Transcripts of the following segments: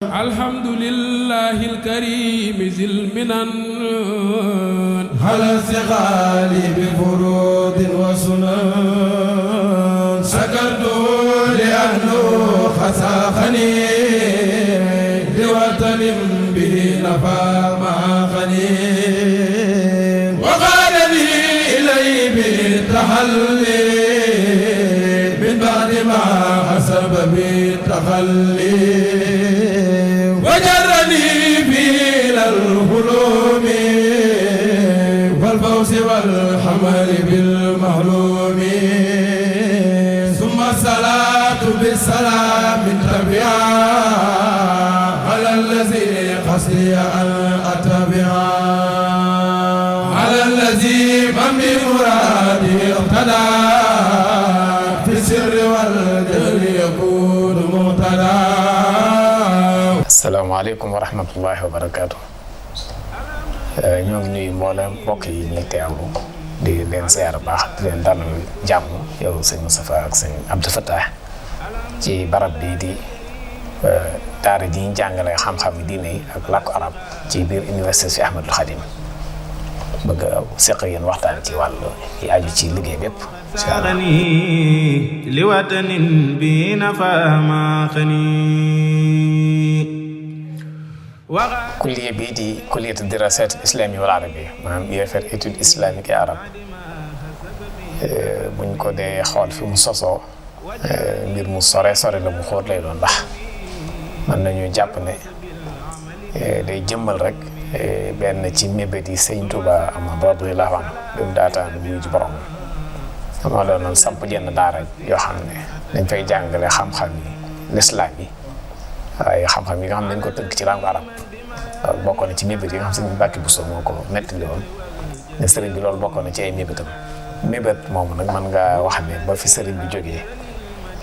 الحمد لله الكريم ذي المنن على استغالي بفروض وسنن شكرت لأنه خساخني لوطن به نفى ما خني وقالني إلي بالتحلي من بعد ما حسب بالتخلي وجرني في الهلوم والفوز والحمل بالمعلوم ثم الصلاة بالسلام تبعا على الذي قصدي أن أتبعا على الذي من بمرادي اقتدى في السر والجهر يكون مهتدى. asalaamaaleykum wa rahmatullahi wa barakaatu. ñoo ngi nuyu mboolem mbokk yi ñuy teewlu di leen ziar baax di leen dalal jàmm yow sëñ Moustapha ak sëñ Abdou Fattah ci barab bii di daara ji ñu jàngale xam-xam yi diine yi ak làkku arab ci biir université Cheikh Ahmadul Khadim bëgg a seq yéen waxtaan ci wàllu yi aju ci liggéey bépp. li watanin bi nafa ma xani kulliye bii di kulliyatu dirasat islami wal arabi maanaam UFR étude islamique et arabe buñ ko dee xool fi mu sosoo mbir mu sore la mu xóot lay doon ndax mën nañu jàpp ne day jëmmal rek benn ci mébét yi sëñ Touba Ahmadu radiyallaahu anhu bi mu daataan muy ji borom moo doonoon samp jenn daara yoo xam ne dañ fay jàngale xam-xam yi lislaam yi waaye xam-xam yi nga xam ne dañ ko tënk ci langue arab loolu bokkoon na ci mébét yi nga xam sëñ Mbàkke Buso moo ko nettali woon ne sëriñ bi loolu bokkoon na ci ay mébétam mébét moomu nag mën nga wax ne ba fi sëriñ bi jógee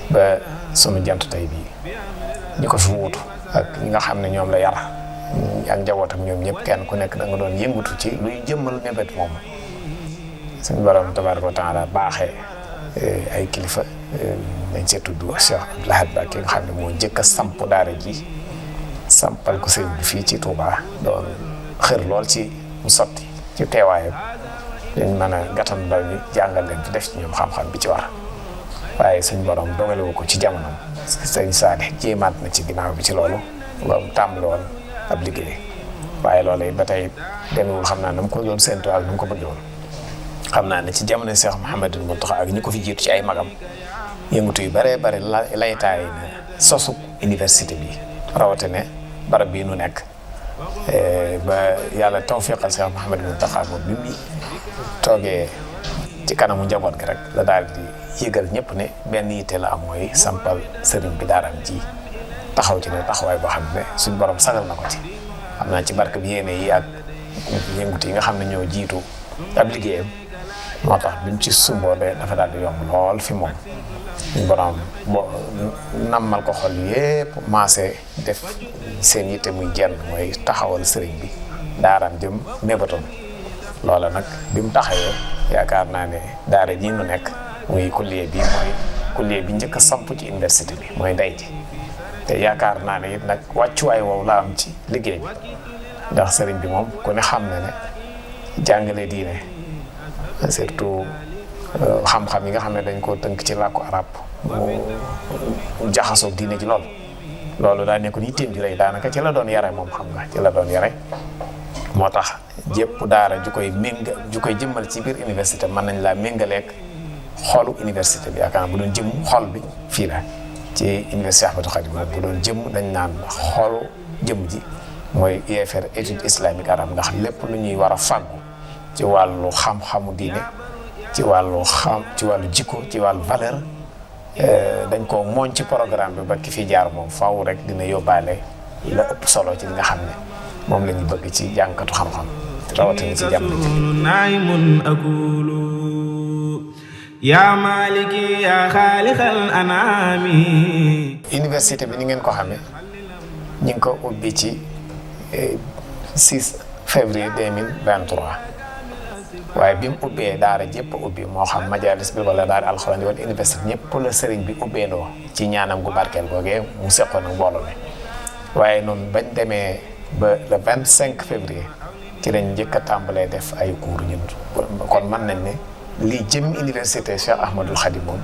ba sunu jant tey bii ñi ko fi wuutu ak ñi nga xam ne ñoom la yar ak njabootam ñoom ñëpp kenn ku nekk da nga doon yëngatu ci luy jëmmal mébét moomu suñu borom tabaaraka wa taala baaxee ay kilifa dañ see tudd Cheikh Abdoul Ahad Mbacké nga xam ne moo njëkk a samp daara ji sampal ko sëñ bi fii ci Touba doon xër lool ci mu sotti ci teewaayam dañ mën a gàttal ndaw ñi jàngal leen fi def ci ñoom xam-xam bi ci war waaye suñ borom dogalewu ko ci jamonoom sëñ Saalih jéemaat na ci ginnaaw bi ci loolu ba mu tàmbali woon ab liggéey waaye loolu ba tey demewul xam naa na mu ko doon séntu ak na mu ko bëggee woon xam naa ne ci jamono Cheikh Mouhamadul Mountakha ak ñi ko fi jiitu ci ay magam yëngatu yu bare laytaay na sosu université bi rawatina barab bii nu nekk ba yàlla tawfiqal Cheikh Mouhamadul Mountakha moom bi mu toogee ci kanamu njaboot gi rek la daal di yëgal ñëpp ne benn yitte la am mooy sampal sëriñ bi daaram ji taxaw ci ne taxawaay boo xam ne suñ borom sagal na ko ci xam naa ci barke bi yéene yi ak yëngutu yi nga xam ne ñoo jiitu ab liggéeyam moo tax biñ ci sumboo de dafa daal di yomb lool fi moom suñ borom nammal ko xol yépp maase def seen yitte muy jenn mooy taxawal sëriñ bi daaram jëm mébatoon loola nag bi mu taxawee yaakaar naa ne daara ji nu nekk muy kulliye bi mooy kulliye bi njëkk a samp ci université bi mooy ndey ji te yaakaar naa ne it nag wàccuwaay woowu la am ci liggéey bi ndax sëriñ bi moom ku ne xam na ne jàngale diine surtout xam-xam yi nga xam ne dañ koo tënk ci làkku arab mu jaxasoo diine ji loolu daa nekkoon yitteem ju rëy daanaka ci la doon yare moom xam nga ci la doon yare moo tax jépp daara ju koy jëmmal ci biir université mën nañ laa méngaleeg xolu université bi yaakaar bu doon jëm xol bi fii la ci université Ahmadou Khadim bu doon jëm dañ naan xolu jëm ji mooy UFR étude islamique arabe ndax lépp lu ñuy war a fàggu ci wàllu xam-xamu diine ci wàllu jikko ci wàllu valeur dañ ko mooñ ci programme bi ba ki fi jaar moom faaw rek dina yóbbaale la ëpp solo ci li nga xam ne moom la ñu bëgg ci jànkatu xam-xam rawatina ci jàmm naimun akulu ya maliki ya xaaliqal anami. université bi ni ngeen ko xamee ñu ngi ko ubbi ci 6 février 2023 waaye bi mu ubbee daara jëpp ubbi moo xam majalis bi wala daara alxuraan wala université ñëpp la sëriñ bi ubbeendoo ci ñaanam gu barkeel googee mu seqoon ak mbooloo mi waaye noonu bañ demee ba le 25 février ci lañ njëkk a tàmbalee def ay cours ñun kon mën nañ ne lii jëm université Cheikh Ahmadul Khadim moom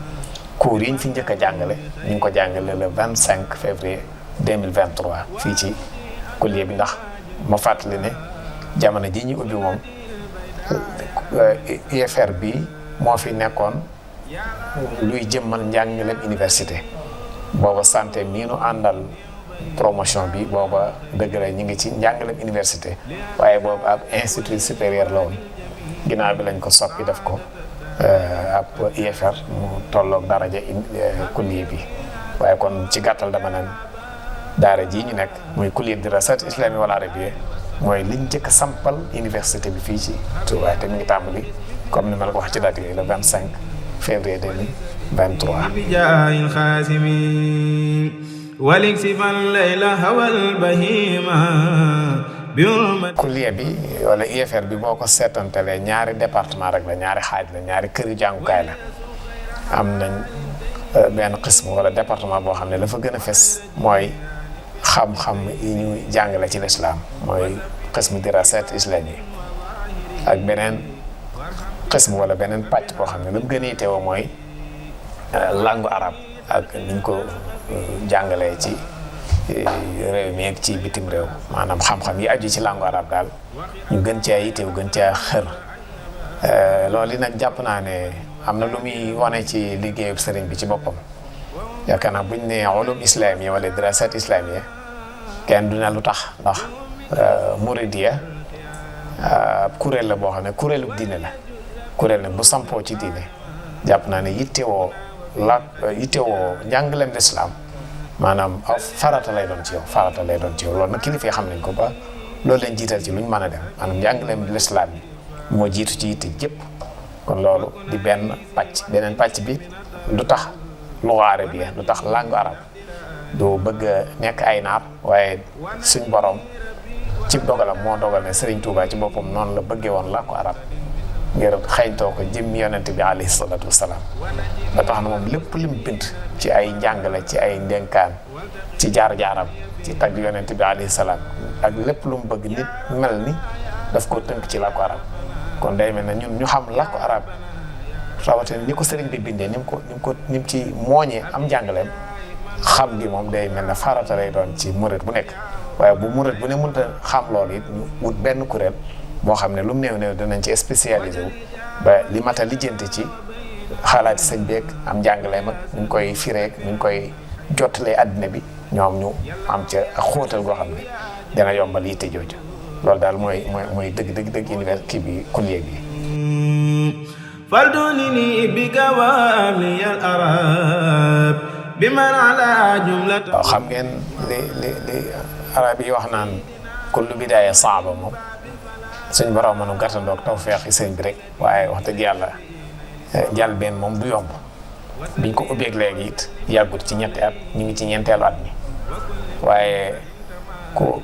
cours yi ñu fi njëkk a jàngale ñu ngi ko jàngale le 25 février 2023 fii ci kulier bi ndax ma fàttali ne jamono ji ñu ubbi moom UFR bi moo fi nekkoon luy jëmmal njàngaleem université booba santé mii nu àndal promotion bi booba dëgg la ñu ngi ci njàngaleem université waaye boobu ab institut supérieur la woon ginnaaw bi lañ ko soppi def ko ab UFR mu tolloog daraja kulier bi waaye kon ci gàttal dama naan daara jii ñu nekk muy kulier dirasat islami wal arabiyya mooy liñ njëkk a sampal université bi fii ci Touba te mi ngi tàmbali comme ni ma la ko wax ci date yi le 25 février 2023 bijaayil xaasimi waliksifan layla hawal bahima kulier bi wala UFR bi boo ko seetantalee ñaari département rek la ñaari xaaj la ñaari kër yu jàngukaay la am nañ benn xism wala département boo xam ne la fa gën a fes mooy xam-xam yi ñu jàngale ci lislaam mooy xismu dirasat islami ak beneen xismu wala beneen pàcc boo xam ne la mu gën a yitewoo mooy langue arabe ak niñ ko jàngalee ci réew mi ak ci bitim réew maanaam xam-xam yi aju ci langue arabe daal ñu gën caa yiteew gën caa xër loolu nag jàpp naa ne am na lu muy wane ci liggéeyu sëriñ bi ci boppam yaakaar naa buñ ne ulum islamiya wala dirasat islamiya kenn du ne lu tax ndax muridiya kuréel la boo xam ne kuréelu diine la kuréel nag bu sampoo ci diine jàpp naa ne yittewoo njàngaleem lislaam maanaam farata lay doon ci yow farata lay doon ci yow loolu nag kilifa yi xam nañ ko ba loolu leen jiital ci luñ mën a dem maanaam njàngaleem lislaam yi moo jiitu ci yitte jëpp kon loolu di benn beneen pàcc bi lu tax luga arabiya lu tax langue arabe du bëgg a nekk ay naar waaye suñ borom ci dogalam moo dogal ne Serigne Touba ci boppam noonu la bëggee woon làkku arab ngir xëytoo ko jëm yonent bi alayhi salaatu wasalaam ba tax na moom lépp lim bind ci ay njàngale ci ay ndénkaan ci jaar-jaaram ci tagg yonent bi alayhi salaam ak lépp lu mu bëgg nit mel ni daf ko tënk ci làkku arab kon day mel ne ñun ñu xam làkku arab rawatina ni ko sëriñ bi bindee ni mu ci mooñee am njàngaleem xam gi moom day mel ne farata lay doon ci murit bu nekk waaye bu murit bu ne mënta xam loolu it ñu wut benn kuréel boo xam ne lu mu néew dinañ ci spécialisé wu ba li mat a lijjanti ci xalaati sëñ beeg am njàngaleem ak ñu koy fireek ñu koy jottalee àddina bi ñoom ñu am ca ak xóotal goo xam ne dana yombal yitte jooju loolu daal mooy dëgg univers kii bi kulier bi فالدونني بقوامي الأراب بمن على جملة xam ngeen li arab yi wax naan kullu bidaaya saaba moom suñ borom mënu gàttandoog tawfeex yi sëñ bi rek waaye wax dëgg yàlla jàll benn moom du yomb biñ ko ubbeeg léegi it yàggut ci ñetti at ñu ngi ci ñeenteelu at mi waaye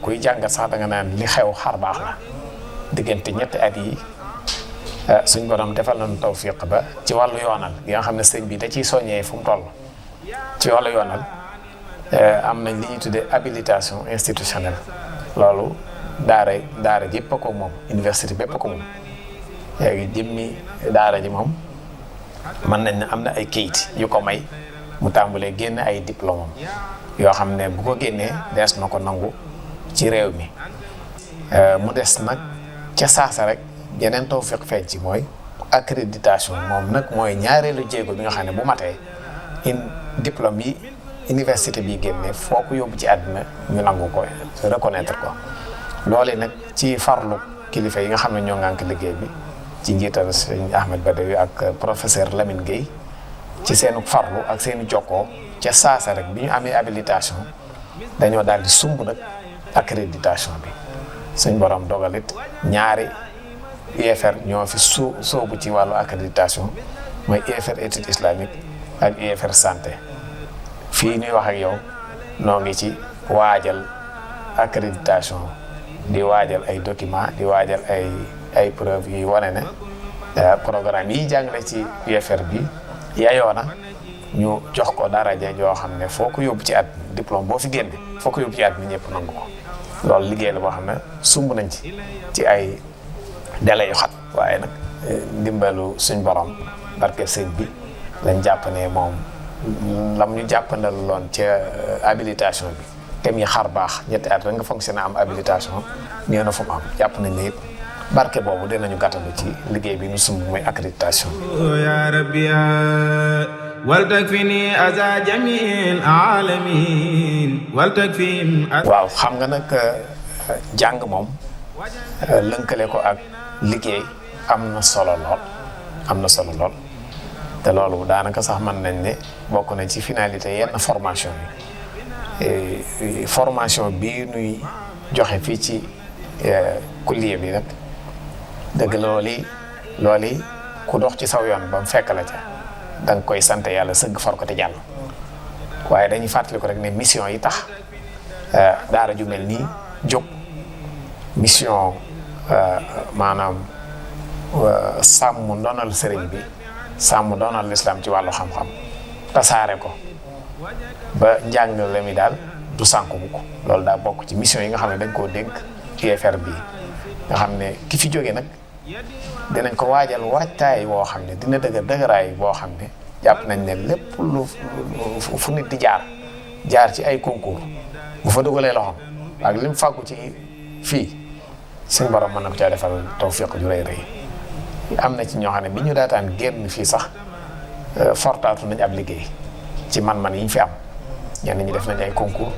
kuy jàngat sax da nga naan li xew xar baax la diggante ñetti at yi suñ borom defal nañu tawfiq ba ci wàllu yoonal yi nga xam ne sëñ bi da ciy soññee fu mu toll ci wàllu yoonal am nañ li ñuy tuddee habilitation institutionnelle loolu daara ji yëpp a ko moom université bépp a ko moom léegi jëmmi daara ji moom mën nañ ne am na ay kayit yu ko may mu tàmbalee génn ay diplôme am yoo xam ne bu ko génnee dees na ko nangu ci réew mi mu des nag ca saasa rek yeneen tawfiq feeñ ci mooy accréditation moom nag mooy ñaareelu jéego bi nga xam ne bu matee diplôme yi université bi génne foo ko yóbbu ci àddina ñu nangu ko reconnaître ko loole nag ci farlu kilifa yi nga xam ne ñoo ngànk liggéey bi ci njiital sëñ Ahmed Badawi ak professeur Lamine Gueye ci seenu farlu ak seenu jokkoo ca saasa rek bi ñu amee habilitation dañoo daal di sumb nag accréditation bi suñ borom dogalit ñaari UFR ñoo fi soobu ci wàllu accréditation mooy UFR étude islamique ak UFR santé fii ñuy wax ak yow noo ngi ci waajal accréditation di waajal ay documents di waajal ay preuves yi wane ne programme yi jàngale ci UFR bi yayoo na ñu jox ko daraja joo xam ne foo ko yóbbu ci at diplôme boo fi génne foo ko yóbbu ci at mi ñëpp nangu ko loolu liggéey la boo xam ne sumb nañ ci ay délai yu xat waaye nag ndimbalu suñ borom barke sëñ bi lañ jàpp ne moom lam ñu jàppandal loon ca habilitation bi tem yi xar baax ñetti at rek nga fonctionné am habilitation nee na fu mu am jàpp nañ ne it barke boobu dinañu gàttalu ci liggéey bi nu sumb mooy accréditation ya rabbi wal takfini aza jamiil alamin wal takfihim. waaw xam nga nag jàng moom lënkale ko ak liggéey am na solo lool te loolu daanaka sax mën nañ ne bokk na ci finalité yenn formation yi formation bii nuy joxe fii ci kulliye bi nag dëgg loolu ku dox ci saw yoon ba mu fekk la ca da nga koy sant yàlla sëgg for ko te jàll waaye dañuy fàttali ko rek ne mission yi tax daara ju mel nii jóg mission maanaam sàmm ndonal sëriñ bi sàmm doonal lislaam ci wàllu xam-xam tasaare ko ba njàngale mi daal du sànku bu ko loolu daa bokk ci mission yi nga xam ne dañ koo dénk UFR bi nga xam ne ki fi jóge nag dinañ ko waajal waajtaay boo xam ne dina dëgëraay boo xam ne jàpp nañ ne lépp lu fu nit di jaar ci ay concours bu fa dugalee loxoom ak lim fàggu ci fii suñ borom mën na ko caa defal tawfiq ju rëy am na ci ñoo xam ne bi ñu daataan génn fii sax fortaatu nañ ab liggéey ci man-man yi ñu fi am ñenn ñi def nañ ay concours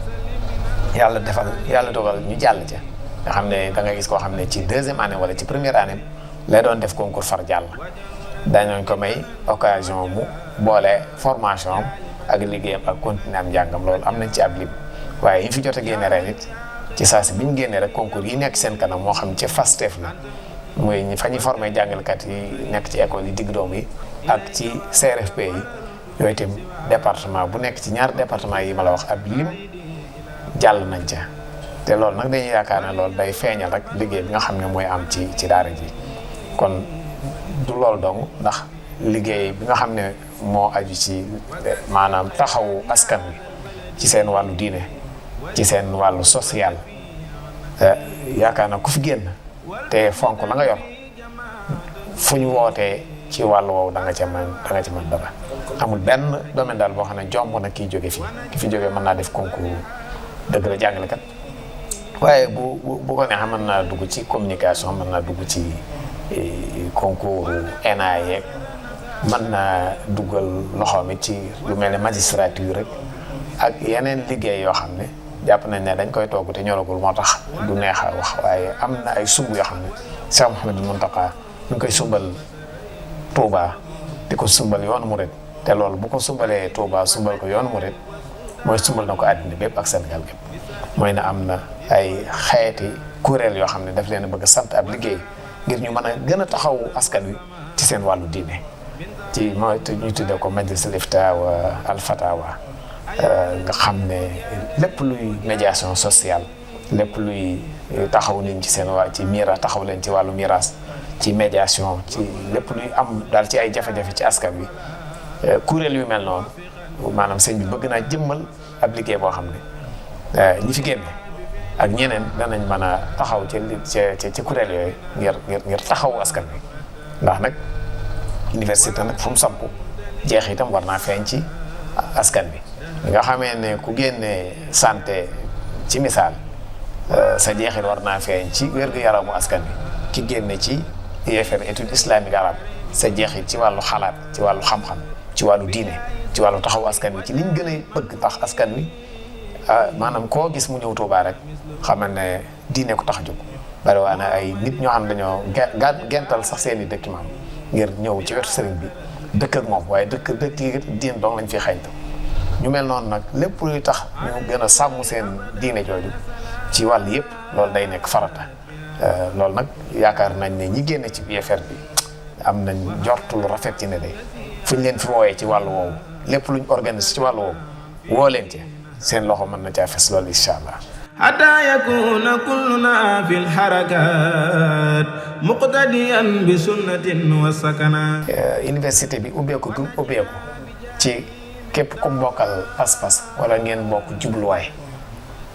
yàlla dogal ñu jàll ca nga xam ne da ngay gis koo xam ne ci deuxième année wala ci première année lay doon def concours far jàll dañooñ ko may occasion mu boole formation am ak liggéeyam ak continuer am njàngam loolu am nañ ci ab lim waaye yi fi jot a génne ren it ci saa si bi ñu génnee rek concours yi nekk seen kanam moo xam ci FASTEF la muy fa ñuy formé jàngalekat yi nekk ci école yi digg doom yi ak ci CRFP yi yooyu itam département bu nekk ci ñaari département yi ma la wax ab lim jàll nañ ca te loolu nag dañuy yaakaar ne loolu day feeñal rek liggéey bi nga xam ne mooy am ci daara ji kon du loolu dong ndax liggéey bi nga xam ne moo aju ci maanaam taxawu askan wi ci seen wàllu diine ci seen wàllu social yaakaar na ku fi génn te fonk la nga yor fu ñu wootee ci wàllu woowu da nga ca mën dara amul benn domaine daal boo xam ne jomb na kii jóge fii ki fi jógee mën naa def concours dëgg la jàngalekat waaye bu ko neexee mën naa dugg ci communication mën naa dugg ci concours ENA yeeg mën naa duggal loxoom it ci lu mel ne magistrature rek ak yeneen liggéey yoo xam ne jàpp nañ ne dañ koy togg te ñoragul moo tax du neex a wax waaye am na ay sumb yoo xam ne Cheikh Mouhamadou Mountakha ñu ngi koy sumbal Touba di ko sumbal yoonu murid te loolu bu ko sumbalee Touba sumbal ko yoonu murid mooy sumbal na ko àddina bépp ak Sénégal gépp mooy na am na ay xeeti kuréel yoo xam ne daf leen a bëgg a sant ab liggéey ngir ñu mën a gën a taxawu askan wi ci seen wàllu diine ci mooy ñu tuddee ko majlisul ifta wa al fatawa nga xam ne lépp luy médiation sociale lépp luy taxaw nit ci seen ci mira taxaw leen ci wàllu miraas ci médiation ci lépp luy am daal ci ay jafe-jafe ci askan wi kuréel yu mel noonu maanaam sëñ bi bëgg naa jëmmal ab liggéey boo xam ne ñi fi génne ak ñeneen danañ mën a taxaw ci kuréel yooyu ngir taxawu askan wi ndax nag université nag fu mu sampu jeex itam war naa feeñ ci askan bi nga xamee ne ku génne santé ci misaal sa jeexit war naa feeñ ci wér-gu-yaramu askan bi ki génne ci UFR étude islamique arabe sa jeexit ci wàllu xalaat ci wàllu xam-xam ci wàllu diine ci wàllu taxaw askan wi ci liñ gën a bëgg tax askan wi maanaam koo gis mu ñëw Tuubaa rek xamal ne diine ko tax a jóg bari waa na ay nit ñoo xam ne dañoo gental sax seen i dëkk maam ngir ñëw ci wetu sëriñ bi dëkk ak moom waaye dëkk yi diine dong lañ fi xañtu ñu mel noonu nag lépp luy tax ñu gën a sàmm seen diine jooju ci wàll yëpp loolu day nekk farata loolu nag yaakaar nañ ne ñi génne ci UFR bi am nañ njort lu rafet ci ne de fuñ leen fi wooyee ci wàllu woowu lépp luñ organise ci wàllu woowu woo leen ci seen loxo mën na caa fes loolu incha allah. hatta yakuna kulluna fil harakat muqtadiyan bi sunnatin wa sakana. université bi ubbeeku ci képp ku bokkal pas-pas wala ngeen bokk jubluwaay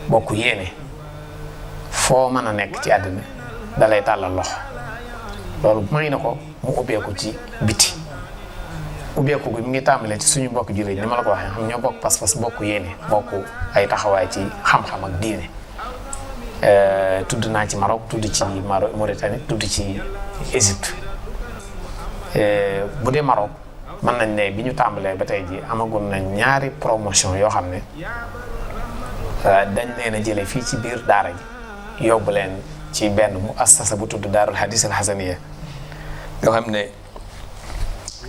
bokk yéene foo mën a nekk ci àddina dalay tàllal loxo loolu may na ko mu ubbeeku ci biti ubbeeku gi mu ngi tàmbalee ci suñu mbokk jullit ni ma la ko waxee xam ñoo bokk pas-pas bokk yéene bokk ay taxawaay ci xam-xam ak diine tudd naa ci Maroc tudd ci Mauritanie tudd ci Égypte bu dee Maroc mën nañ ne bi ñu tàmbalee ba tey ji amagun na ñaari promotion yoo xam ne dañ leen a jëlee fii ci biir daara ji yóbbu leen ci benn mu assasa bu tudd Daarul Hadis al Hasaniya yoo xam ne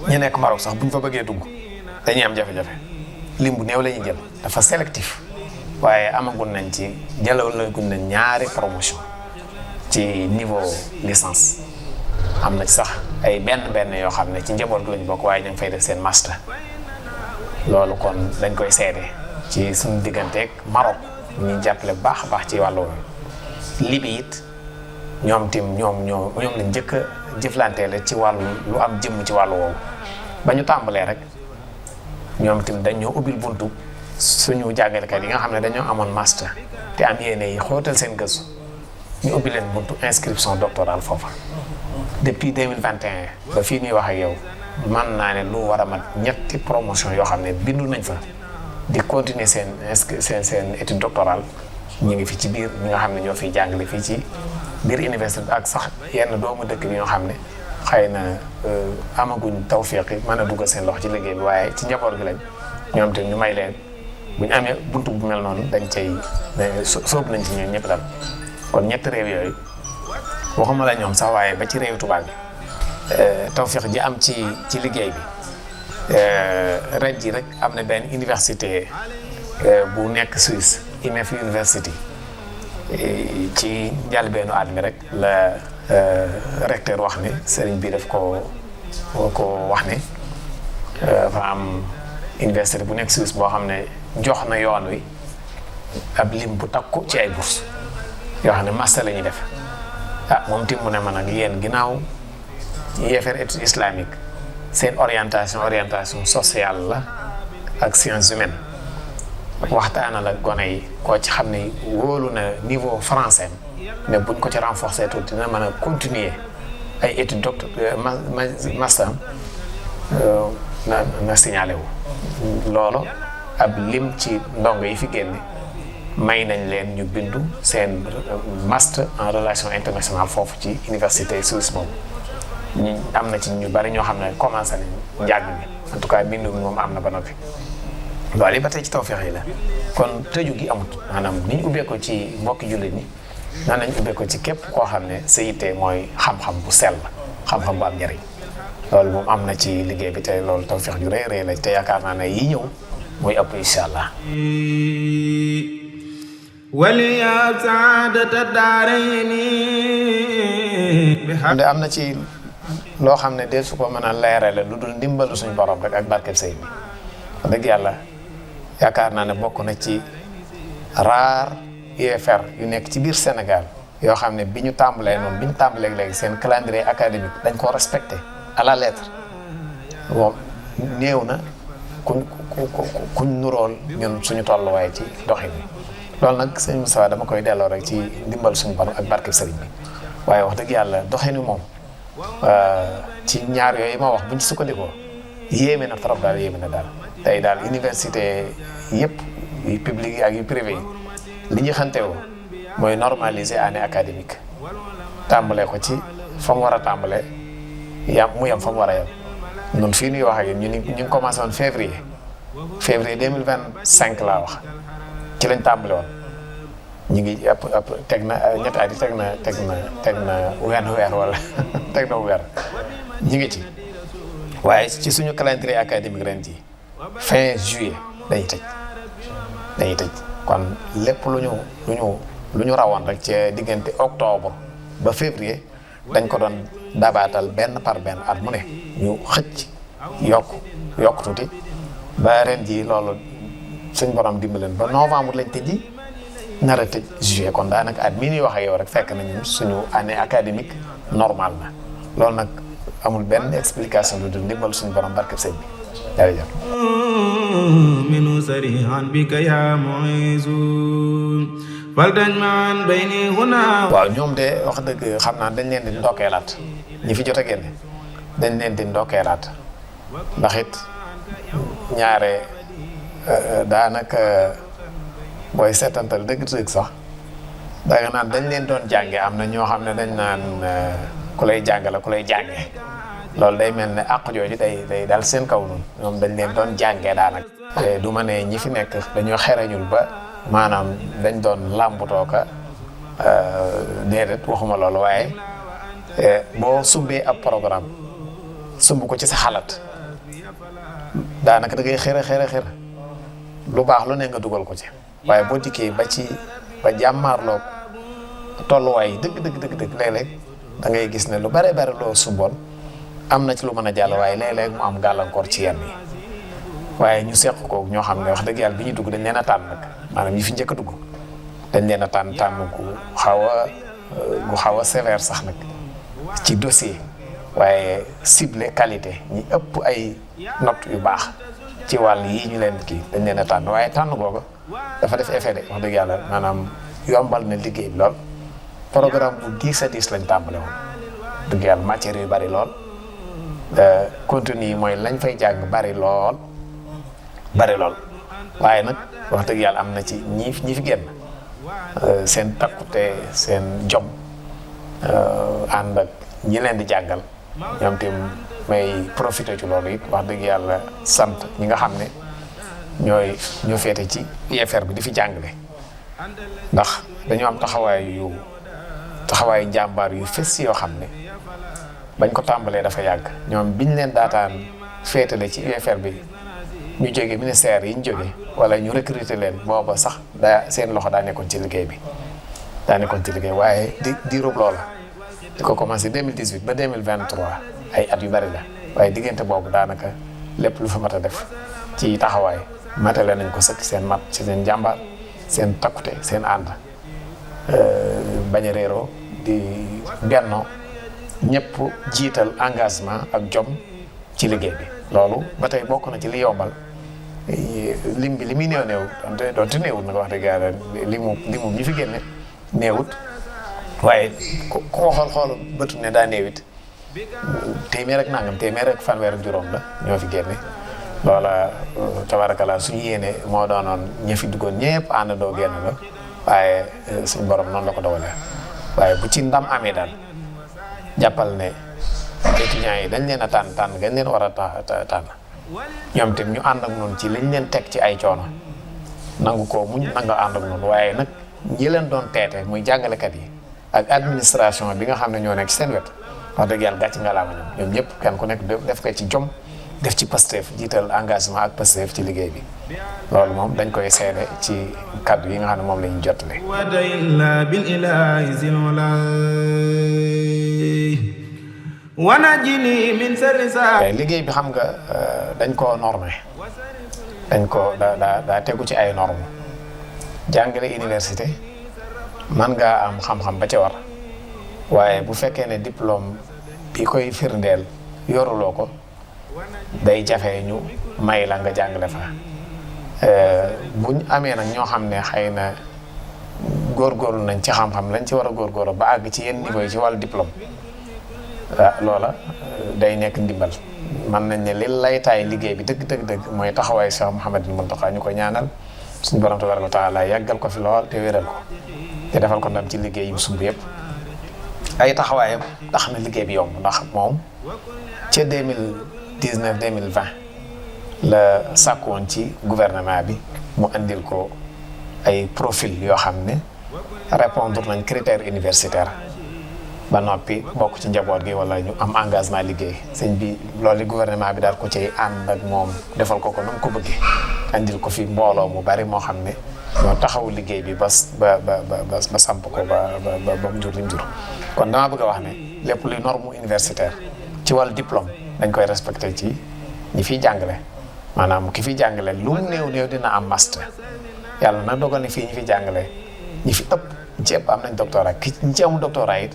ñu nekk Maroc sax bu ñu fa bëggee dugg dañuy am jafe-jafe lim bu néew la ñuy jël dafa sélectif waaye amagun nañ ci jëlalagun nañ ñaari promotion ci niveau licence am na ci sax ay benn yoo xam ne ci njaboot gi lañ bokk waaye ñu ngi fay def seen master loolu kon dañ koy seede ci suñu digganteeg Maroc ñuy jàppale bu baax a baax ci wàllu woowu Libye it ñoom lañ njëkk a jëflanteele ci wàllu lu am jëmm ci wàllu woowu ba ñu tàmbalee rek ñoom tim dañ ñoo ubbil buntu suñu jàngalekat yi nga xam ne dañoo amoon master te am yéene yi xóotal seen gëstu ñu ubbi leen buntu inscription doctorale foofa depuis 2021 ba fii ñuy wax ak yow man naa ne lu war a mat ñetti promotion yoo xam ne bindu nañ fa di continuer seen étude doctorale ñu ngi fi ci biir ñi nga xam ne ñoo fiy jàngale fii ci biir université bi ak sax yenn doomu dëkk bi ñoo xam ne xëy na amaguñ tawfiq yi mën a duggal seen loxo ci liggéey bi waaye ci njaboot gi lañ ñoom te ñu may leen bu ñu amee buntu bu mel noonu dañ cay sóob nañ ci ñoom ñëpp daal kon ñetti réew yooyu waxuma la ñoom sax waaye ba ci réew tubaab bi tawfiq ji am ci liggéey bi ren ji rek am na benn université bu nekk Suisse IMEF University ci njëlbéenu at mi rek la recteur wax ne sëriñ bi daf ko wax ne dafa am université bu nekk Suisse boo xam ne jox na yoon wi ab lim bu takku ci ay bourse yoo xam ne master la ñuy def moom tim mu ne ma nag yéen ginnaaw yeefeer étude islamique seen orientation sociale la ak sciences humaines waxtaanal ak gone yi koo ci xam ne wóolu na niveau français mais buñ ko ci renforcer tuuti dina mën a continuer ay études master na signalé wu loolu ab lim ci ndongo yi fi génne may nañ leen ñu bindu seen master en relation internationale foofu ci université suisse boobu ñu am na ci ñu bari ñoo xam ne commencé nañ njàng mi en tout cas bindu moom am na ba noppi loolu yi ba tey ci tawfeex yi la kon tëju gi amut maanaam ni ñu ubbee ko ci mbokki jullit ñi nan nañ ubbee ko ci képp koo xam ne sa yitte mooy xam-xam bu sell xam-xam bu am njëriñ loolu moom am na ci liggéey bi te loolu tawfeex ju rëy rëy la te yaakaar naa ne yi ñëw mooy ëpp incha allah. waliya saadata daarayni. am na ci loo xam ne de su ko mën a leerale lu dul ndimbalu suñu borom rek ak barkeb sëy bi wax dëgg yàlla yaakaar naa ne bokk na ci raar UFR yu nekk ci biir Sénégal yoo xam ne bi ñu tàmbalee léegi seen calendrier académique dañ koo respecté à la lettre moom néew na kuñ nurool ñun suñu tolluwaay ci doxin bi loolu nag sëñ Moussa dama koy delloo rek ci ndimbal suñu borom ak barkeb sëriñ bi waaye wax dëgg yàlla doxin wi moom ci ñaar yooyu ma wax buñ ci sukkandikoo yéeme na trop daal yéeme na daal tey daal université yëpp yu publique yi ak yu privé yi li ñu xantewoo mooy normaliser année académique tàmbalee ko ci fa mu war a tàmbalee mu yem fa mu war a yem ñun fii nuy wax ak yéen ñu ngi commencé woon février 2025 laa wax ci lañ tàmbale woon ñu ngi teg na ñetti at yi teg na weer wala teg na weer ñu ngi ci waaye ci suñu calendrier académique ren ji fin juillet dañuy tëj kon lépp lu ñu rawoon rek ci diggante octobre ba février dañ ko doon dabaatal benn par benn at mu ne ñu xëcc yokk tuuti ba ren ji loolu suñ borom dimbaleen ba novembre lañ tëjji nar a tëj juillet kon daanaka at mii ñuy wax ak yow rek fekk nañu suñu année académique normale na loolu nag amul benn explication lu dul ndimbal suñu borom barkeb sëñ bi jërëjëf منه سريعا بك يا معيز فلتجمعا بيني هنا. waaw ñoom de wax dëgg xam naa dañ leen di ndokkeelaat ñi fi jot a génne dañ leen di ndokkeelaat ndax it ñaare daanaka booy seetantal dëgg-dëgg sax danga naan dañ leen doon jànge am na ñoo xam ne dañ naan ku lay jàng la ku lay jànge loolu day mel ne àq jooju day dal seen kaw noonu ñoom dañ leen doon jàngee daanaka. du ma ne ñi fi nekk dañoo xereñul ba maanaam dañ doon làmbutoo ka déedéet waxuma loolu waaye boo sumbee ab programme sumb ko ci sa xalaat daanaka da ngay xër lu baax lu ne nga dugal ko ci waaye boo dikkee ba jàmmaarloo tolluwaay dëgg léeg-léeg da ngay gis ne lu bare loo sumboon am na ci lu mën a jàll waaye léeg-léeg mu am gàllankoor ci yenn yi waaye ñu seq ko ñoo xam ne wax dëgg yàlla bi ñuy dugg dañ leen a tànn nag maanaam ñi fi njëkk a dugg dañ leen a tànn gu xaw a sévère sax nag ci dossier waaye ciblé qualité ñi ëpp ay notes yu baax ci wàll yi ñu leen kii dañ leen a tànn waaye tànn googu dafa def effet de wax dëgg yàlla maanaam yombal na liggéey bi lool programme bu 10 à 10 lañ tàmbale woon dëgg yàlla matière yu bari lool contenu yi mooy lañ fay jàng bari lool waaye nag wax dëgg yàlla am na ci ñi fi génn seen takkute seen jom ànd ak ñi leen di jàngal ñoom tim may profité ci loolu it wax dëgg yàlla sant ñi nga xam ne ñoo féete ci UFR bi di fi jàngale ndax dañoo am taxawaayu jàmbaar yu fës yoo xam ne bañ ko tàmbalee dafa yàgg ñoom biñ leen daataan féetale ci UFR bi ñu jóge ministère yi ñu jóge wala ñu recruter leen booba sax seen loxo daa nekkoon ci liggéey bi waaye diirub loola di ko commencé 2018 ba 2023 ay at yu bari la waaye diggante boobu daanaka lépp lu fa mat a def ci taxawaay matale nañ ko sëkk seen mat ci seen jàmbaar seen takkute seen ànd bañ a réeroo di bennoo ñëpp jiital engagement ak jom ci liggéey bi loolu ba tey bokk na ci li yombal lim bi li muy néew doonte néewut nag wax dëgg yàlla li mu ñu fi génne néewut waaye koo xool bëtu ne daa néewit téeméer ak nangam téeméer ak fanweer ak juróom la ñoo fi génne loola tabarakalla suñu yéene moo doonoon ña fi duggoon ñëpp àndandoo génn la waaye suñu borom noonu la ko dogalee waaye bu ci ndam amee daal jàppal ne étudiants yi dañ leen a tànn gañ leen war a tànn ñoom tamit ñu ànd ak noonu ci liñ leen teg ci ay coono nangu ko muñ nanga ànd ak noonu waaye nag ñi leen doon teete muy jàngalekat yi ak administration bi nga xam ne ñoo nekk ci seen wet wax dëgg yàlla gàcc nga laama ñoom ñëpp kenn ku nekk def ko ci jom def ci Pastef jiital engagement ak Pastef ci liggéey bi loolu moom dañ koy seede ci kaddu yi nga xam ne moom la ñu jotale liggéey bi xam nga dañ koo normé dañ ko daa tegu ci ay normes jàngale université man ngaa am xam-xam ba ca war waaye bu fekkee ne diplôme bi koy firndeel yoruloo ko day jafe ñu may la nga jàngale fa buñ amee nag ñoo xam ne xëy na góorgóorlu nañ ci xam-xam lañ ci war a góorgóorlu ba àgg ci yenn niveau yi ci wàllu diplôme loola day nekk ndimbal man nañ ne li laytaay liggéey bi dëgg mooy taxawaay Cheikh Mouhamadou Mountakha ñu ko ñaanal suñu borom tabaraka wa taala yàggal ko fi lool te wéral ko te defal ko ndam ci liggéey yu sumb yëpp ay taxawaayam tax na liggéey bi yomb ndax moom ca 2019 2020 la sàkk woon ci gouvernement bi mu andil ko ay profil yoo xam ne répondre nañ critères universitaires ba noppi bokk ci njaboot gi wala ñu am engagement liggéey sëñ bi loolu gouvernement bi daal ko cay ànd ak moom defal ko na mu ko bëggee andil ko fi mbooloo mu bari moo xam ne ñoo taxawu liggéey bi ba samp ko ba mu jur li mu jur kon damaa bëgg a wax ne lépp luy norme universitaire ci wàllu diplôme dañ koy respecté ci ñi fiy jàngale maanaam ki fiy jàngale lu mu néew dina am master yàlla nag dogal ne fii ñi fiy jàngale ñi fi ëpp ñi ci ëpp am nañ doctorat ñi ci amul doctorat it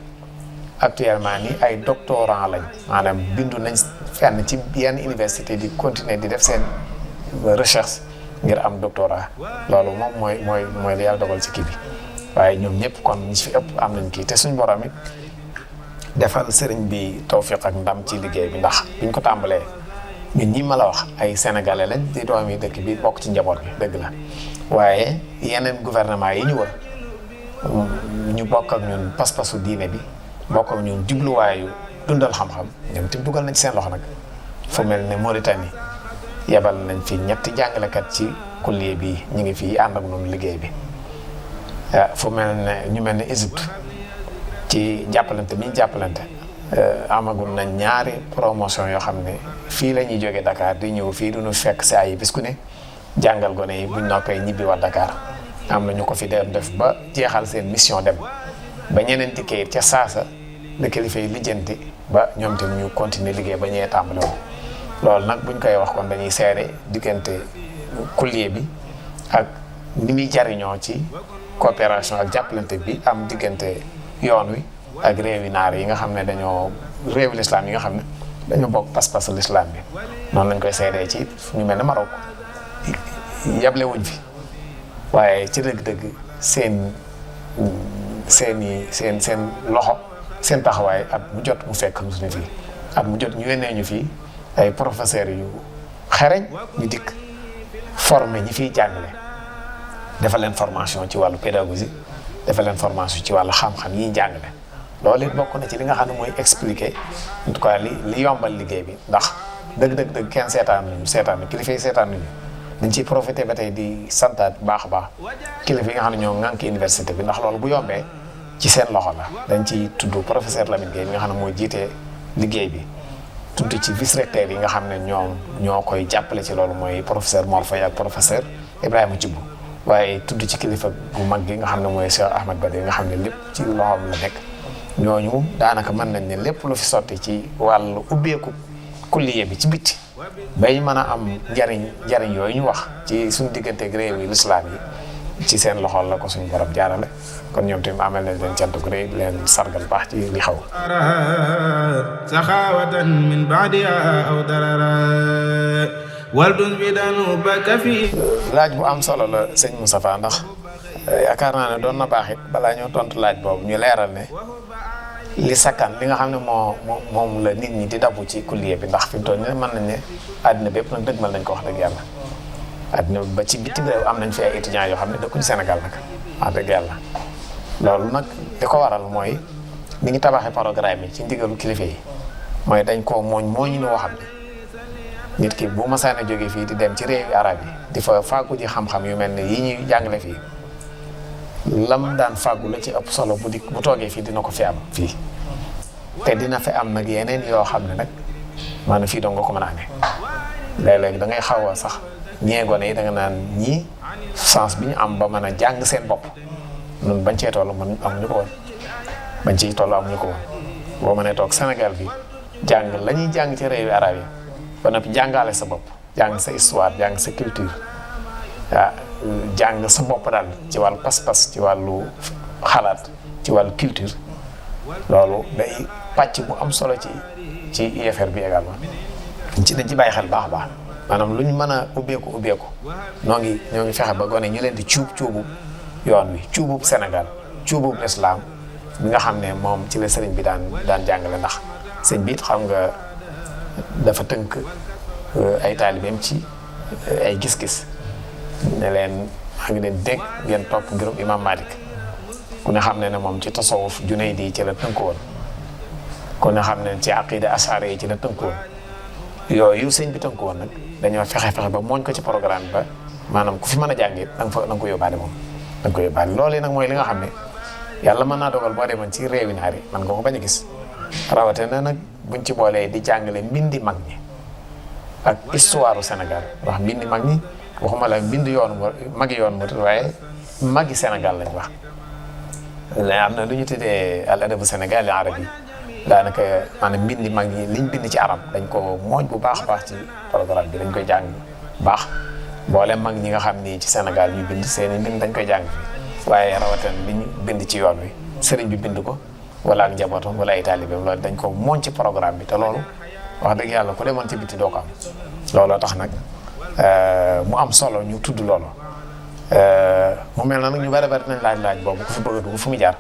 actuellement ni ay doctorant lañ maanaam bindu nañ fenn ci yenn université di continuer di def seen recherche ngir am doctorat loolu moom mooy li yàlla dogal ci kii bi waaye ñoom ñëpp kon ñi fi ëpp am nañ kii te suñ borom it defal sëriñ bi tawfiq ak ndam ci liggéey bi ndax biñ ko tàmbalee ñun ñi ma la wax ay sénégalais lañ di doomi dëkk bi bokk ci njaboot bi dëgg la waaye yeneen gouvernement yi ñu wër ñu bokk ak ñun pas-pasu diine bi bokk ak ñun jubluwaayu dundal xam-xam ñoom tim dugal nañ ci seen loxo nag fu mel ne Mauritanie yebal nañ fi ñetti jàngalekat ci kulliye bi ñu ngi fii ànd ak ñun liggéey bi fu mel ne ñu mel ne Égypte ci jàppalante bi ñu jàppalante amagum nañ ñaari promotion yoo xam ne fii la ñuy jógee Dakar di ñëw fii du ñu fekk si ay bis ku ne jàngal gone yi buñ noppee ñibbi wa Dakar am na ñu ko fi def ba jeexal seen mission dem ba ñeneen dikkee ca saasa la kilifa yi lijjanti ba ñoom tam ñu continuer liggéey ba ñëwee tàmbale woon loolu nag buñ koy wax kon dañuy seere diggante kulliye bi ak ni muy jariñoo ci coopération ak jàppalante bi am diggante yoon wi ak réewi naar yi nga xam ne dañoo réewi l'islam yi nga xam ne dañoo bokk pas-pas l'islam bi noonu lañ koy seedee ci ñu mel ne Maroc yable wuñ fi waaye ci dëgg-dëgg seen loxo seen taxawaay at mu jot mu fekk suñu fii at mu jot ñu yónnee ñu fii ay professeurs yu xereñ ñu dikk formé ñi fiy jàngale defal leen formation ci wàllu pédagogie defal leen formation ci wàllu xam-xam yi jàngale loolu it bokk na ci li nga xam ne mooy expliquer en tout cas li yombal liggéey bi ndax dëgg kenn seetaan kilifa yi seetaan nañu dañ ciy profité ba tey di santaat baax a baax kilifa yi nga xam ne ñoo ŋànk université bi ndax loolu bu yombee ci seen loxo la dañ ciy tudd professeur Lamine Gueye bi nga xam ne mooy jiitee liggéey bi tudd ci vice recteur yi nga xam ne ñoo koy jàppale ci loolu mooy professeur Mor Faye ak professeur Ibrahima Thioub waaye tudd ci kilifa gu mag gi nga xam ne mooy Cheikh Ahmed Badi nga xam ne lépp ci loxoom la nekk ñooñu daanaka mën nañ ne lépp lu fi sotti ci wàllu ubbeeku kulliye bi ci bitti bay mën a am njariñ yooyu ñu wax ci suñu digganteeg réew yi lislaam yi ci seen loxo la ko suñu borom jaarale kon ñoom tamit amal nañ leen cant gu rëy leen sargal baax ci li xaw saxaawatan min baadiha aw darara waldun bi daanu baka fi laaj bu am solo la sëñ Moustapha ndax yaakaar naa ne doon na baax it balaa ñoo tontu laaj boobu ñu leeral ne li sakkan li nga xam ne moom la nit ñi di dabu ci kulliye bi ndax fi mu toll nii mën nañ ne àddina bépp nag dëgmal nañ ko wax dëgg yàlla àddina ba ci bitim réew am nañ fi ay étudiants yoo xam ne dëkkuñu Sénégal nag wax dëgg yàlla loolu nag li ko waral mooy ni ngi tabaxee programme yi ci ndigalu kilifa yi mooy dañ koo mooñ noo xam ne nit ki bu masaana jógee fii di dem ci réewi arab yi di fa fàggu ji xam-xam yu mel ne yi ñuy jàngale fii lam daan fàggu la ci ëpp solo bu toogee fii dina ko fi am fii te dina fi am nag yeneen yoo xam ne nag maanaam fii dong nga ko mën a amee léeg-léeg da ngay xaw a sax ñeegone yi da nga naan ñii chance bi ñu am ba mën a jàng seen bopp ñun bañ cee toll mën amuñu ko woon bañ ciy toll amuñu ko woon boo mënee toog Sénégal bi jàng la ñuy jàng ci réewi arab yi ba noppi jàngale sa bopp jàng sa histoire jàng sa culture waaw jàng sa bopp daal ci wàllu pas-pas ci wàllu xalaat ci wàllu culture loolu day pàcc bu am solo ci IFR bi également dañ ci bàyyi xel baax a baax maanaam lu ñu mën a ubbeeku ñoo ngi fexe ba gone ñu leen di cuubu yoon wi cuubub Sénégal cuubub l'islam bi nga xam ne moom ci la sëriñ bi daan jàngale ndax sëñ bi it xam nga dafa tënk ay taalibeem ci ay gis-gis ne leen maa ngi leen dégg ngeen topp mbirum imam Malik ku ne xam ne ne moom ci tasawuf Junayd yi ci la tënku woon ku ne xam ne ci aqida ashari yi ci la tënku woon yooyu sëñ bi tënku woon nag dañoo fexe ba mooñ ko ci programme ba maanaam ku fi mën a jàng it da nga ko yóbbaale moom da nga ko yóbbaale loolu nag mooy li nga xam ne yàlla mën naa dogal boo demoon ci réewi naar yi man nga ko bañ a gis rawatina nag buñ ci boolee di jàngale mbindi mag ñi ak histoire Sénégal wax mbindi mag ñi waxuma la mbind magi yoon mu waaye magi Sénégal lañ wax am na lu ñu tuddee al adabu Sénégal yi arab yi daanaka maanaam mbindi mag ñi liñ bind ci arab dañ ko mooñ bu baax a baax ci programme bi dañ koy jàng baax boole mag ñi nga xam ni ci Sénégal ñu bind seeni mbind dañ koy jàng fii waaye rawatina li ñu bind ci yoon wi sëriñ bi bind ko wala ak njabootam wala ay taalibeem loolu dañ ko mooñ ci programme bi te loolu wax dëgg yàlla ku demoon ci biti doo ko am looloo tax nag mu am solo ñu tudd loolu mu mel na nag ñu bari nañ laaj boobu ku fi bëgg a dugg fu mu jaar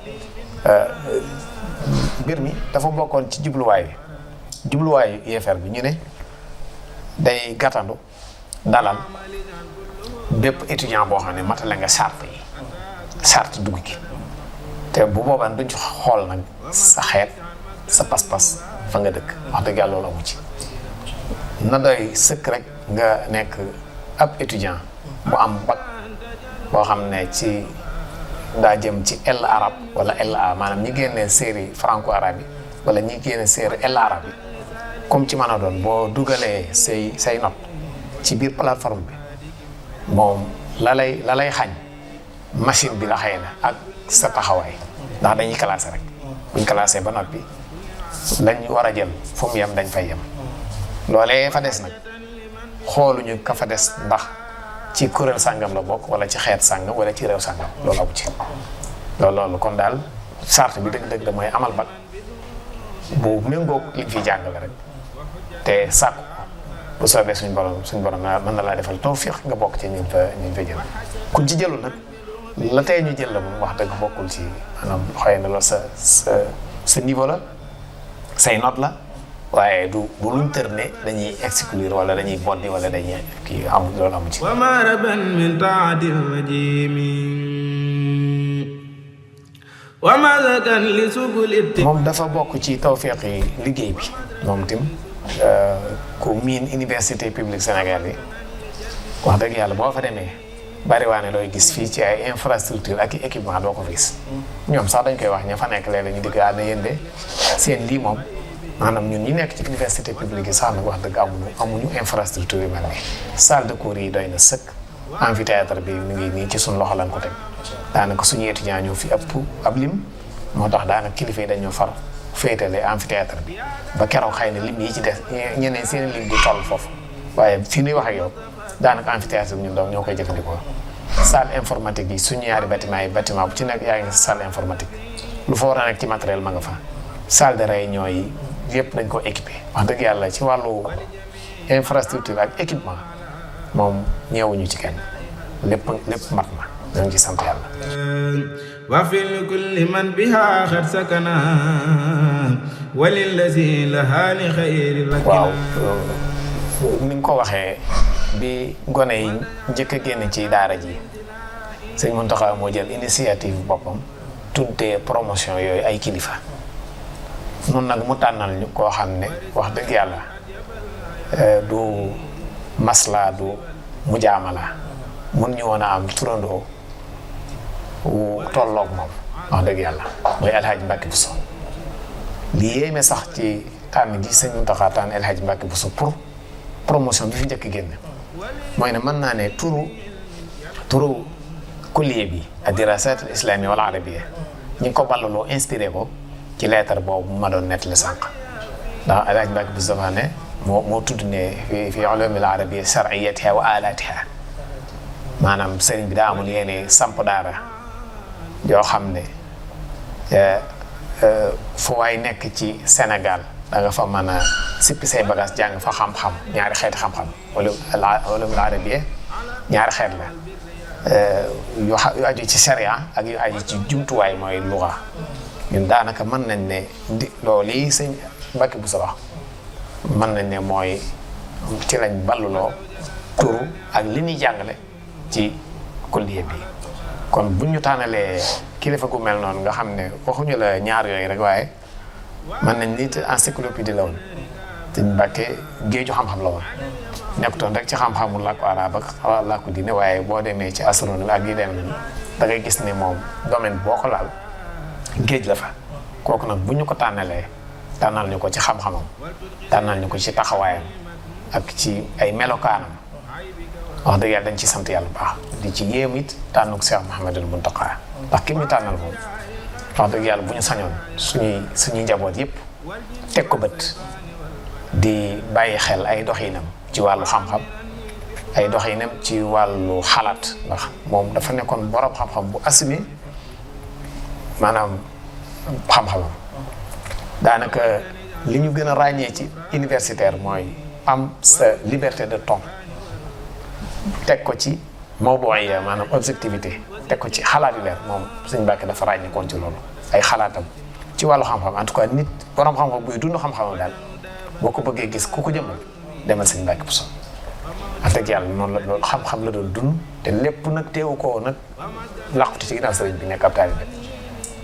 mbir mi dafa bokkoon ci jubluwaayu yeefeer bi ñu ne day gàttandu dalal bépp étudiant boo xam ne matale nga charte dugg gi te bu boobaa duñ xool nag sa xeet sa pas-pas fa nga dëkk wax dëgg yàlla loolu amu ci na doy sëkk rek nga nekk ab étudiant bu am bac boo xam ne ci daa jëm ci L arabe wala LA maanaam ñi génnee série franco arabe yi wala ñi génnee série L arabe yi comme ci mën a doon boo dugalee say note ci biir plateforme bi moom la lay xañ machine bi la xëy na ak sa taxawaay ndax dañuy classé rek buñ classé ba noppi lañ war a jël fu mu yem dañ fay yem loolee fa des nag xooluñu ka fa des ndax ci kuréel sàngam la bokk wala ci xeet sàngam wala ci réew sàngam loolu amu ci loolu kon daal charte bi dëgg-dëgg da mooy amal bac bu méngoog liñ fiy jàngale rek te sàkku bu soobee suñ borom mën na laa defal tawfiq nga bokk ci ñu fa jël ku ci jëlul nag la tey ñu jël la moom wax dëgg bokkul ci maanaam xëy na loolu sa niveau la say note la waaye du luñ tër ne dañuy exclure wala dañuy boddi wala dañuy kii amul loolu amu ci. wama raban min taadil rajimi wama zakan li subul moom dafa bokk ci tawfiq yi liggéey bi moom tim ku miin université publique Sénégal yi wax dëgg yàlla boo fa demee bari waane looy gis fii ci ay infrastructure ak équipement doo ko gis ñoom sax dañ koy wax ña fa nekk léeg-léeg ñu digg ànd yéen de seen lii moom maanaam ñun ñi nekk ci université publique yi sax nag wax dëgg amuñu infrastructure yu mel nii salle de cours yi doy na sëkk amphithéâtre bi mi ngi nii ci suñ loxo lañ ko teg daanaka suñu étudiant ñoo fi ëpp ab lim moo tax daanaka kilifa yi dañoo far féetale amphithéâtre bi ba keroog xëy na lim yi ci des ñeneen seen lim di toll foofu waaye fii nuy wax ak yow daanaka amphithéâtre bi ñun doom ñoo koy jëfandikoo salle informatique yi suñu ñaari bâtiment bu ci nekk yaa ngi salle informatique lu fa war a nekk ci matériel ma nga fa salle de réunion yi yëpp dañ ko équipé wax dëgg yàlla ci wàllu infrastructure ak équipement moom ñeewuñu ci kenn lépp mat na ñoo ngi ci sant yàlla wa fi kulli man biha xat sakana walillazi laha li xayri lakina waaw ni nga ko waxee bi gone yi njëkk a génn ci daara ji sëñ Mountakha moo jël initiative boppam tuddee promotion yooyu ay kilifa nun nag mu tànnal ñu koo xam ne wax dëgg yàlla du masla du mu jaamala mun ñu woon a am turandoo wu tolloog moom wax dëgg yàlla mooy El Hadj Mbacke Bousso li yéeme sax ci tànn gi sëñ Mountakha tànn El Hadj Mbacke Bousso pour promotion bi fi njëkk génn mooy ne mën naa ne turu kulliye bi ak dirasat al islamiyya wal arabiyya ñi ngi ko ballaloo inspiré ko ci lettre boobu ma doon nettali sànq ndax El Hadj Mbacke Bousso dafa ne moo tudd ne fi ulumil arabiyya shar'iyyatiha wa alatiha maanaam sëriñ bi daa amul yéene samp daara yoo xam ne fu waay nekk ci Sénégal da nga fa mën a sippi say bagage jàng fa xam-xam ñaari xeeti xam-xam ulumul arabiyya ñaari xeet la yu aju ci sharia ak yu aju ci jumtuwaay mooy luga ñun daanaka mën nañ ne loolu yi sëñ Mbacke Bousso wax mën nañ ne mooy ci lañ balluloo turu ak li ñuy jàngale ci kulliye bi kon buñ ñu tànnalee kilifa gu mel noonu nga xam ne waxuñu la ñaar yooyu rek waaye mën nañ nit encyclopédie la woon sëñ Mbacke géeju xam-xam la woon nekkutoon rek ci xam-xamu làkku arab ak làkku diine waaye boo demee ci astronomie ak yi dem nañu da ngay gis ne moom domaine boo ko laal géej la fa kooku nag bu ñu ko tànnalee tànnal ñu ko ci xam-xamam tànnal ñu ko ci taxawaayam ak ci ay melokaanam wax dëgg yàlla dañ ci sant yàlla bu baax di ci yéem it tànnuk Cheikh Mouhamadul Mountakha ndax ki ñu tànnal moom wax dëgg yàlla bu ñu sañoon suñuy njaboot yëpp teg ko bët di bàyyi xel ay doxinam ci wàllu xam-xam ay doxinam ci wàllu xalaat ndax moom dafa nekkoon borom xam-xam bu assumé maanaam xam-xamam daanaka li ñu gën a ràññee ci universitaire mooy am sa liberté de ton teg ko ci mawdu'iyya maanaam objectivité teg ko ci xalaat yu leer moom Sëñ Mbàkke dafa ràññeekoon ci loolu ay xalaatam ci wàllu xam-xam en tout cas nit borom xam-xam buy dund xam-xamam daal boo ko bëggee gis ku ko jëmmal demal Sëñ Mbàkke Buso wax dëgg yàlla noonu la loolu xam-xam la doon dund te lépp nag teewu ko nag làqutu ci ginnaaw sëriñ bi nekk ab taalibe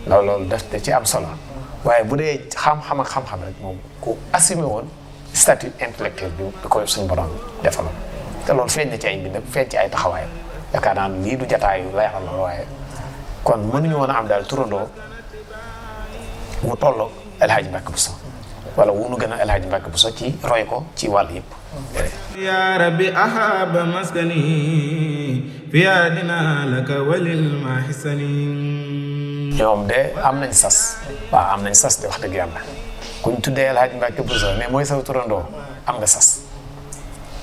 loolu daf ci am solo waaye bu dee xam-xam ak xam-xam rek moom ku assumé woon statut intellectuel bi ko suñu borom defaloon te loolu feeñ na ci ay mbindam feeñ ci ay taxawaayam yaakaar naa lii du jataayu leeral la waaye kon mënuñu woon a am daal turandoo mu tolloo El Hadj Mbacke Bousso wala wunu gën a El Hadj Mbacke Bousso ci roy ko ci wàll yëpp. ya rabbi ahaba maskani fi adina laka walil mahisani. ñoom de am nañ sas waaw am nañ sas de wax dëgg yàlla kuñ tuddee El Hadj Mbacke Bousso ne mooy sa turandoo am nga sas.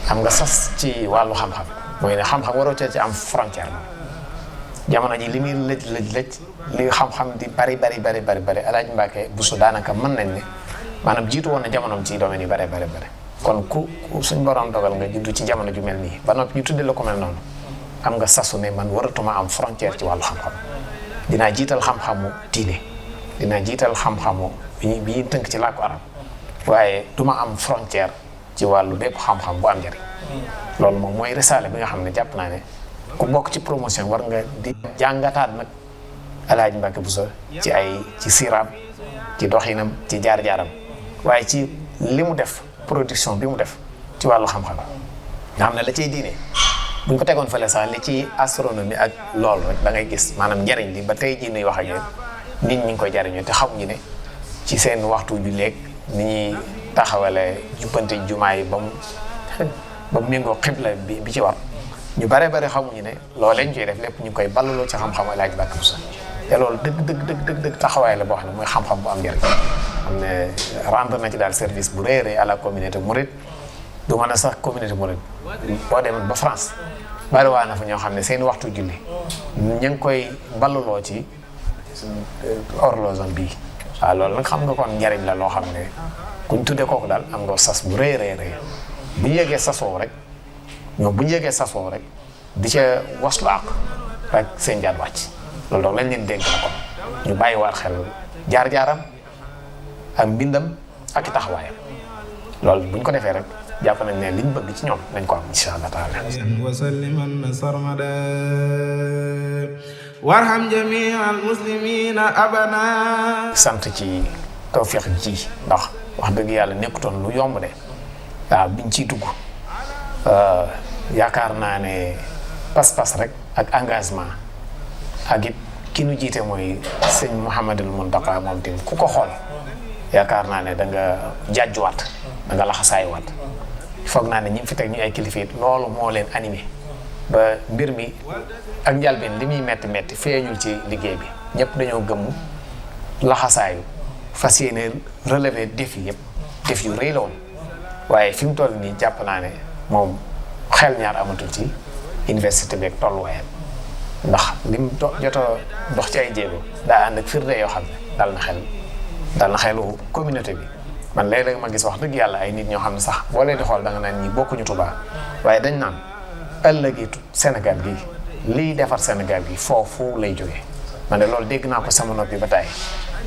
am nga sas ci wàllu xam-xam mooy ne xam-xam waroo ci am frontière la jamono ji li muy lëj li xam-xam di bari El Hadj Mbacke Bousso daanaka mën nañ ne maanaam jiitu woon na jamonoom ci domaine yi bari kon ku suñ borom dogal nga juddu ci jamono ju mel nii ba noppi ñu tuddee la ko mel noonu am nga sasu ne man waratuma am frontière ci wàllu xam-xam dinaa jiital xam-xamu diine dinaa jiital xam-xamu bi tënk ci làkku arab waaye duma am frontière ci wàllu bépp xam-xam bu am njëriñ loolu moom mooy risaale bi nga xam ne jàpp naa ne ku bokk ci promotion war nga di jàngataat nag El Hadj Mbacke Bousso ci siiraam ci doxinam ci jaar-jaaram waaye ci li mu def production bi mu def ci wàllu xam-xam nga xam ne la ciy diine buñ ko tegoon fële sax li ci astronomie ak loolu rek da ngay gis maanaam njëriñ li ba tey jii nuy wax ak yéen nit ñi ngi koy jariñoo te xamuñu ne ci seen waxtu ju léeg ni ñuy taxawale jubbante jumaa yi ba mu méngoo xibla bi ci war ñu bare xamuñu ne loolee ñu ciy def lépp ñu ngi koy ballaloo ci xam-xam El Hadj Mbacke Bousso te loolu dëgg taxawaay la boo xam ne mooy xam-xam bu am njëriñ xam ne rendre na ci daal service bu rëy à la communauté mouride du mën a sax communauté mouride boo demoon ba France bari waa na fa ñoo xam ne seen waxtu julli ñu ngi koy ballaloo ci horloge bii waaw loolu nag xam nga kon njëriñ la loo xam ne kuñ tuddee kooku daal am nga sas bu rëy bu ñu yegee sasoo rek ñoom bu ñu yegee sasoo rek di ca waslu àq rek seen jaan wàcc loolu donc lañ leen dénk na kon ñu bàyyi waat xel jaar-jaaram ak mbindam ak i taxawaayam loolu bu ñu ko defee rek jàpp nañ ne liñ bëgg ci ñoom nañ ko am insha allah taala wasalliman sarmada warham jamii al muslimina abana. sant ci tawfeex ji ndax wax dëgg yàlla nekkutoon lu yomb de waaw biñ ciy dugg yaakaar naa ne pas-pas rek ak engagement ak it ki nu jiite mooy sëñ Mouhamadul Mountakha moom tamit ku ko xool yaakaar naa ne da nga jàjjuwaat da nga laxasaayuwaat foog naa ne ñi fi teg ñu ay kilifa it loolu moo leen animé ba mbir mi ak njalbeen li muy metti feeñul ci liggéey bi ñëpp dañoo gëmm laxasaayu fas yéene relever défi yëpp défi yu rëy la woon waaye fi mu toll nii jàpp naa ne moom xel ñaar amatul ci université beeg tolluwaayam ndax lim jot a dox ci ay jéego daa ànd ak firnde yoo xam ne dal na xelu communauté bi man léeg-léeg ma gis wax dëgg yàlla ay nit ñoo xam ne sax boo leen di xool da nga naan ñi bokkuñu Tuubaa waaye dañ naan ëllëgi Sénégal gi liy defar Sénégal gi foofu lay jógee man de loolu dégg naa ko sama noppi ba tàyyi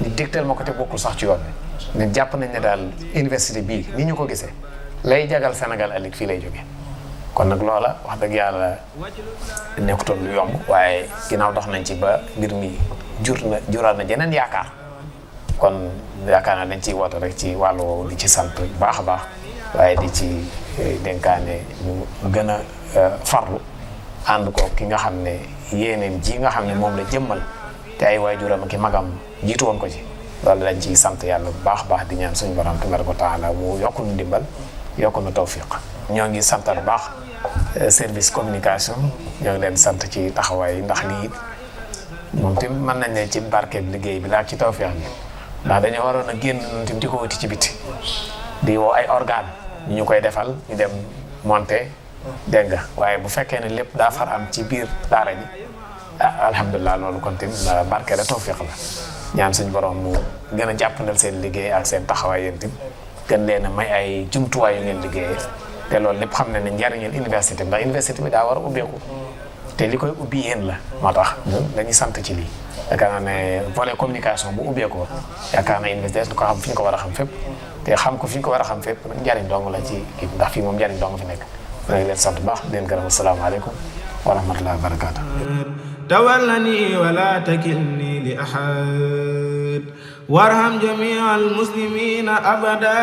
ñu dégtal ma ko te bokkul sax ci yoon bi ne jàpp nañ ne daal université bii ni ñu ko gisee lay jagal Sénégal ëllëg fii lay jógee kon nag loola wax dëgg yàlla nekkutoon lu yomb waaye ginnaaw dox nañ ci ba mbir mi jural na jeneen yaakaar kon yaakaar naa dañ ciy woote rek ci wàllu woowu di ci sant bu baax a baax waaye di ci dénkaane ñu gën a farlu ànd ko ki nga xam ne yéeneen ji nga xam ne moom la jëmmal te ay waajuram ak i magam jiitu woon ko ci loolu dañ ciy sant yàlla bu baax a baax di ñaan suñu borom tabaraka wa taala mu yokk nu ndimbal yokk nu tawfiq ñoo ngi sant bu baax service communication ñoo ngi leen sant ci taxawaay ndax lii moom tamit mën nañ ne ci barkeeb liggéey bi laa ci tawfiq bi ndax dañoo waroon a génn noonu tamit di ko wuti ci biti di woo ay organe ñu koy defal ñu dem monter dégg nga waaye bu fekkee ne lépp daa far am ci biir daara ji alhamdulilah loolu kon tamit barke la tawfiq la ñaan suñu borom mu gën a jàppandal seen liggéey ak seen taxawaay yéen tamit gën leen a may ay jumtuwaay yu ngeen liggéeyee te loolu lépp xam ne ne njariñul université bi ndax université bi daa war a ubbeeku te li koy ubbi yéen la moo tax ñun dañuy sant ci lii yaakaar naa ne volet communication bu ubbeekoo yaakaar naa université du ko xam fi ñu ko war a xam fépp te xam ko fi ñu ko war a xam fépp njariñ dong la ci kii ndax fii moom njariñ dong fi nekk ma ngi leen sant bu baax di leen gërëm asalaamaaleykum wa rahmatullahi wa barakaatu tawallani wala takilni li ahad warham jamia almuslimina abada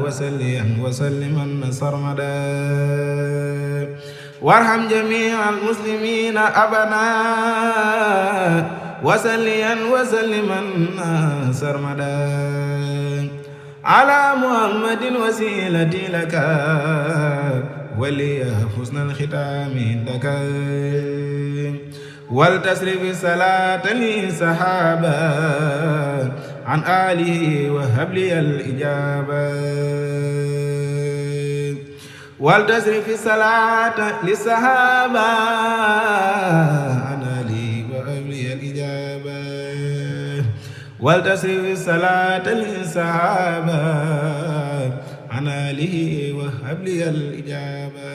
wasalliyan wasalliman sarmada warham jamia almuslimina abada wasalliyan wasalliman sarmada ala muhammadin wasilati laka ولي حسن الختام عندك ولتسرف الصلاة للصحابة عن آله وهب لي الإجابة ولتسرف الصلاة للصحابة عن آله وهب لي الإجابة ولتسرف الصلاة للصحابة عن آله وهب لي الإجابة